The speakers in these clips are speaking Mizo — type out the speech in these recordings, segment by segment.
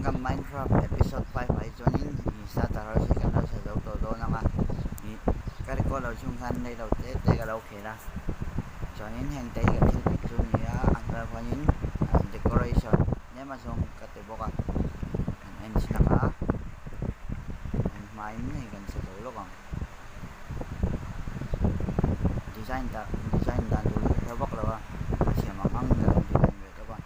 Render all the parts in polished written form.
kan Minecraft episode 5 ah hi chuanin ih starter house hi kan lo sa zo tawh dawn ang a, ih ka record loh chhung khan rei lo te te ka lo khel a, chuanin heng te hi ka thil tih chu a ni a, a hnuaiah khuanin decoration tlem a zawng ka ti bawk a, kan en chhin ang a, kan hmain hei kan sa zo lawk ang. Design dah design dan tur hi ka hre vak lo a, ka thiam ang ang ka lo design ve tawp a.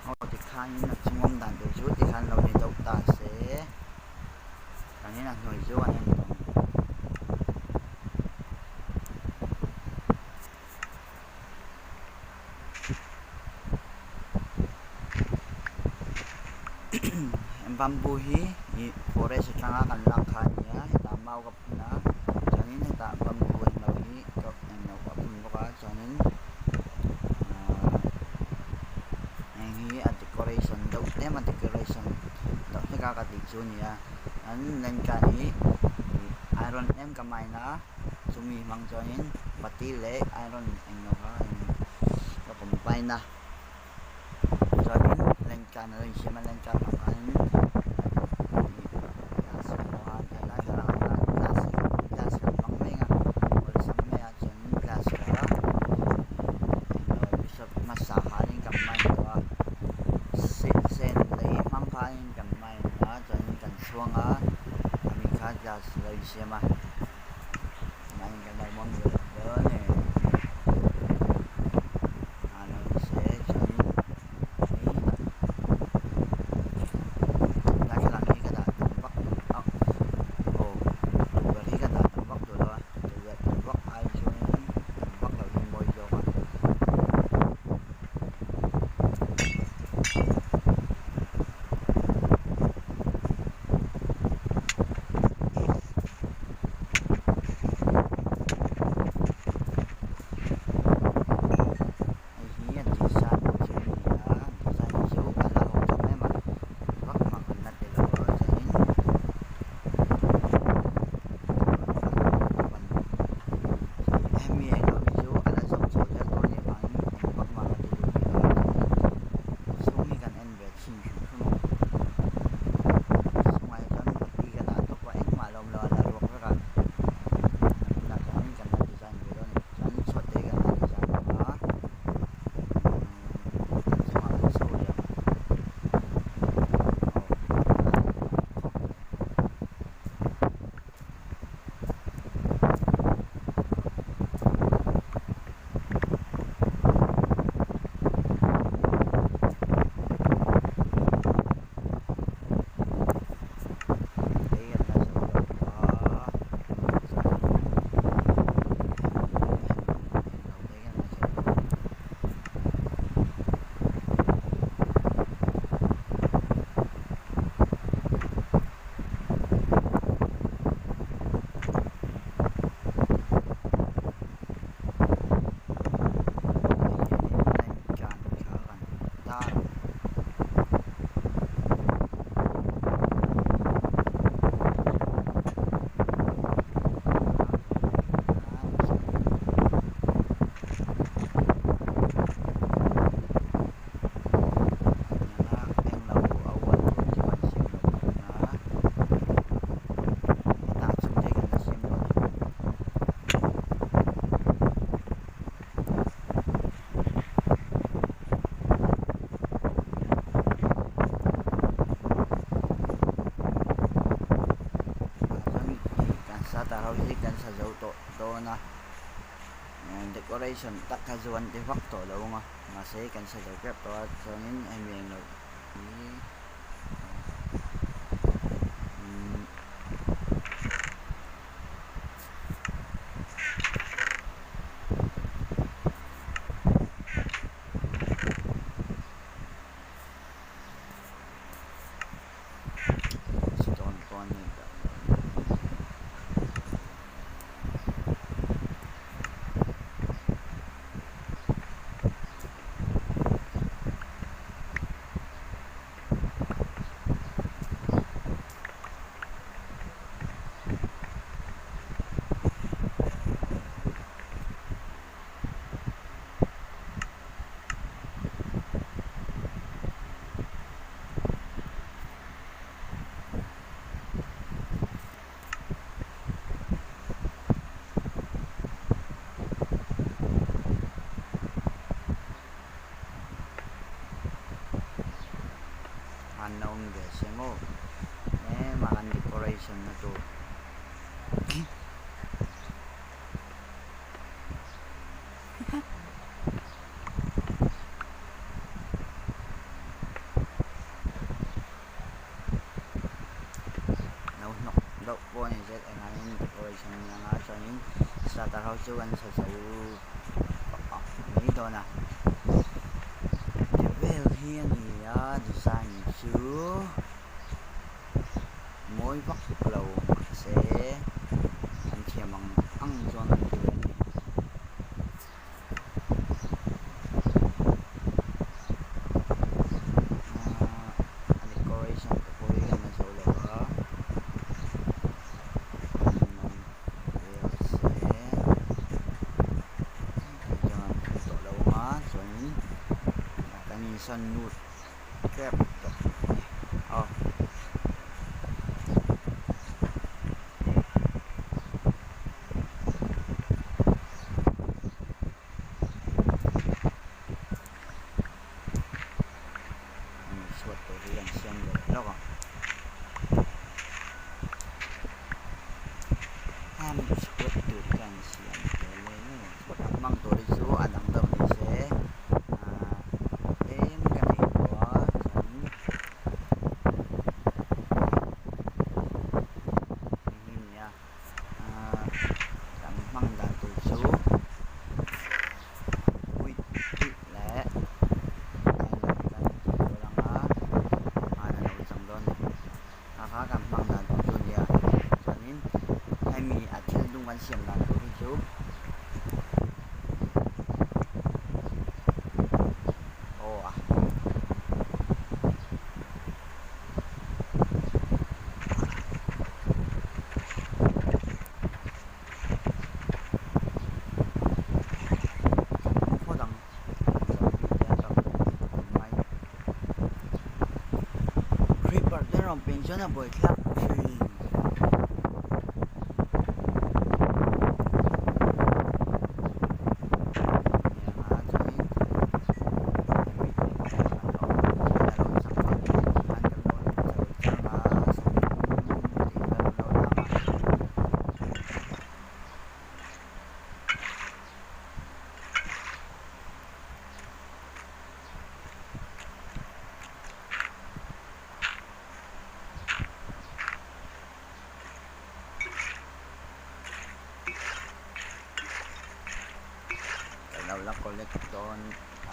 Aw tikhanin a chungawm dan tur chu tikhan lo ni deuh ta se kan in a hnuai chu an en tawh ang. Bamboo hi ih forest atanga kan lak kha a ni a hetah mau ka phun a chuanin hetah bamboo englo hi englo ka phun bawk a chuanin ahh heng hi a decoration deuh tlem a decoration deuh hlek a ka tih chu a ni a an lengtlan hi ih iron tlem ka mine a. Chumi hmang chuanin pati leh iron eng lo kha ka combine a chuanin lengtlan alo insiam a lengtlan hmang khanin glass hmang a helai thlalak ah khan glass glass kan hmang mai ang a awlsam mai a chuanin glass kha englo episode hmasa khanin kan mine tawh a sen lei hmang khanin kan mine a chuanin kan chhuang a ami kha glass alo insiam a. Hei hi a design chu a ni a design chu a la ho tawh em a vak mak an la ti lo a chuanin hemi englo hi chu a la zawm chho zel dawn anih vangin eng vak mah ka ti duh rih lo a chuanin chhung hi kan en ve chhin hrim hrim ang chhungah hi chuan pali ka dah tawp a engmah a lo awm lo a la ruak vek a tunah chuanin kan la design ve dawn a ni chuan chhuat te hi kan la design bawk a umm kan chungah kan chho leh ang aw khawp mai. Lei an la zo lo a chuanin englo lei an la zo lo. Hei hianin line tlan kha kan tar ang. Starter ho hi kan sa zo tawh dawn a decoration tak kha chu an ti vak tawh lo ang a mahse kan sa zo tep tawh a chuanin hemi englo hi. khan la awm ve se maw tlem a kan decoration na tur. Lo hnawk deuh pawh a ni zet engangin decoration a ni ang a chuanin starter ho chu an sa zo tawh mai dawn a ti vel hi a ni a design chu mawi vak lo mahse an thiam ang ang chuan an ti ve a ni. A decoration te pawh hi an la zo lo a vel se hei chuan an phun tawh lo ang a chuanin kan insawn lut tep tawh a ni aw. Chhuat tur hi an siam ve lawk a hemi chhuat tur hi an siam ve leh lawk a chhuat ang hmang tur hi chu a dang deuh ni se ahh tlem ka nei tawh a chuanin hei hi a ni a ahh kan hmang dan tur chu wheat wheat leh iron kan tih tur anga an a lo chang dawn a ni a kha kan hmang dan tur chu a nia chuanin hemi a thil dum kan siam dan tur hi chu aw a. Khaw dang zombie te an rawn awm mai. Creeper te an rawn peng chuan a buaithlak thin. Ka lo la collect dawn a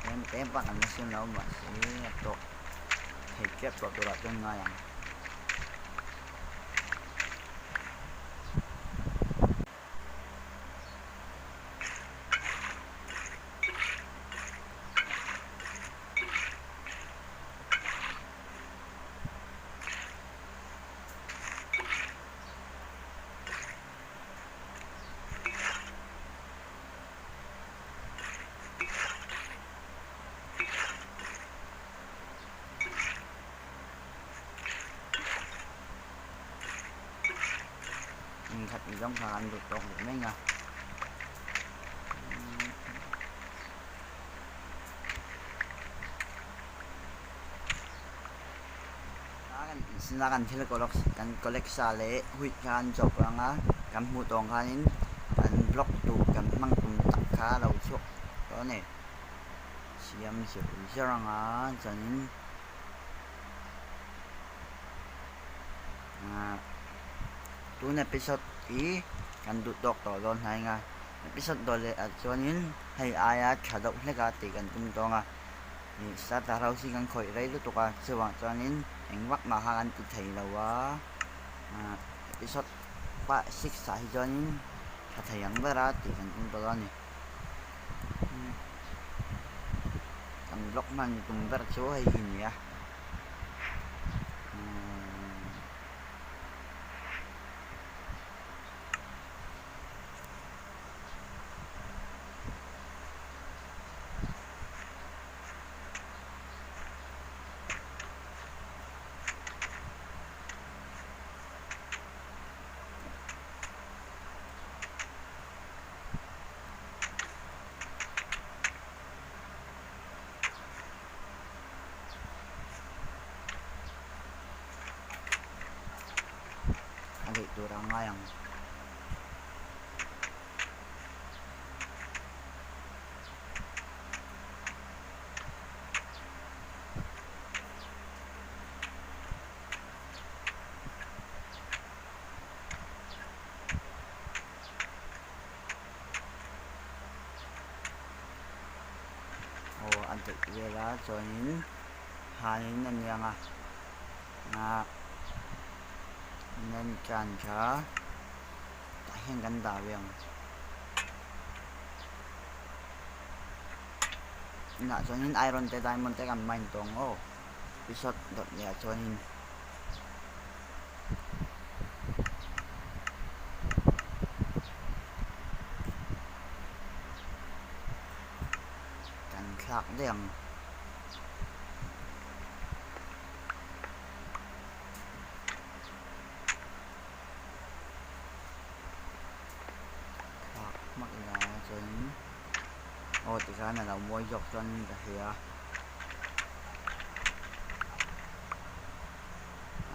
tlem te bak an la siam lo mahse a tawk thei tep tawh turah chuan ngai ang. Inkhat ni zawng kha an duh tawk leh mai nga. Sina kan thil kan collect sa leh wheat kha an chawp ang a kan hmuh tawng khanin kan block duh kan hmang tum tak kha a lo chhuak tawh a ni siam zir zir ang a chuanin ahh tun episode hi kan duh tawk tawh dawn hnai ang a episode dawh leh ah chuanin hei aia tha deuh hlek a tih kan tum tawng a. Ih starter house hi kan khawih rei lutuk a chuvang chuanin eng vak mah kha kan ti thei lo a ah episode 6 ah hi chuanin tha thei ang ber a tih kan tum tawh dawn a ni kan vlog hman tum ber chu hei hi a ni a. turah a ngai ang. Aw a daih vel a chuanin hanin a niang a ah nen tan kha tah hian kan dah ve ang inah chuanin iron te diamond te kan mine tawh ang aw episode dawt leh ah chuanin. Kan thlak daih ang. Thlak hmak ila chuanin aw tikhan a lo mawi zawk chuan ka hria.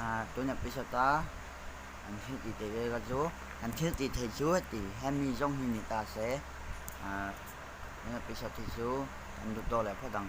Ah tun episode a an thil tih theih vel kha chu an thil tih theih chu heti hemi zawng hi ni ta se ah tun episode hi chu kan duh tawk leh phawt ang.